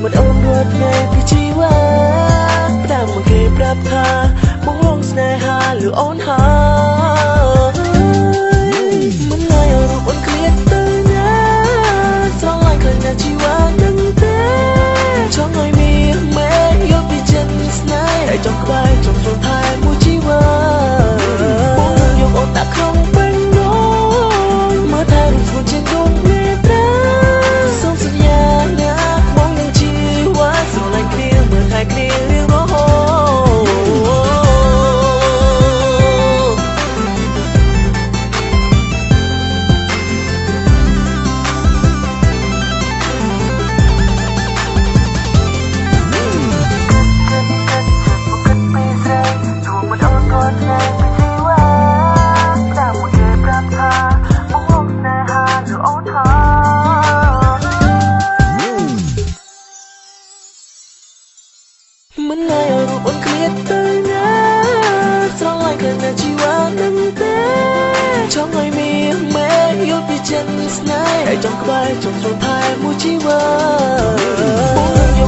មិត្តអូនរាល់ថ្ងៃពីជីវ៉ាតាមមកគេប្រាប់ថាបងលងស្នេហាឬអូនហើយមិនឡើយឲ្យរូបអូនឃ្លាតទៅណាស្រឡាញ់ឃើញណាជីវ៉ានឹងទេចង់ឲ្យមានមេយល់ពីចិត្តស្នេហ៍តែចង់ក្បែរចង់ចូលថែមួយជីវ៉ាបងនឹងយកអូនដាក់ក្នុងបេះដូងមើលថែរូបស្ងួនជាងដួងមេត្រាសូមសន្យាណាបងនឹងជីវ៉ាស្រឡាញ់គ្នាមើលថែគ្នារៀងរហូត គិតគិតមកគិតពីស្រីជួបមិនអូនគាត់ថ្ងៃពីជីវ៉ាតាមមកគេប្រាប់ថាបងលងស្នេហាឬអូនហើយមិនឡើយឲ្យរូបអូនឃ្លាតទៅណាស្រឡាញ់ឃើញណាជីវ៉ានឹងទេចង់ឲ្យមានមេយល់ពីចិត្តស្នេហ៍តែចង់ក្បែរចង់ចូលថែមួយជីវ៉ាបងនឹងយក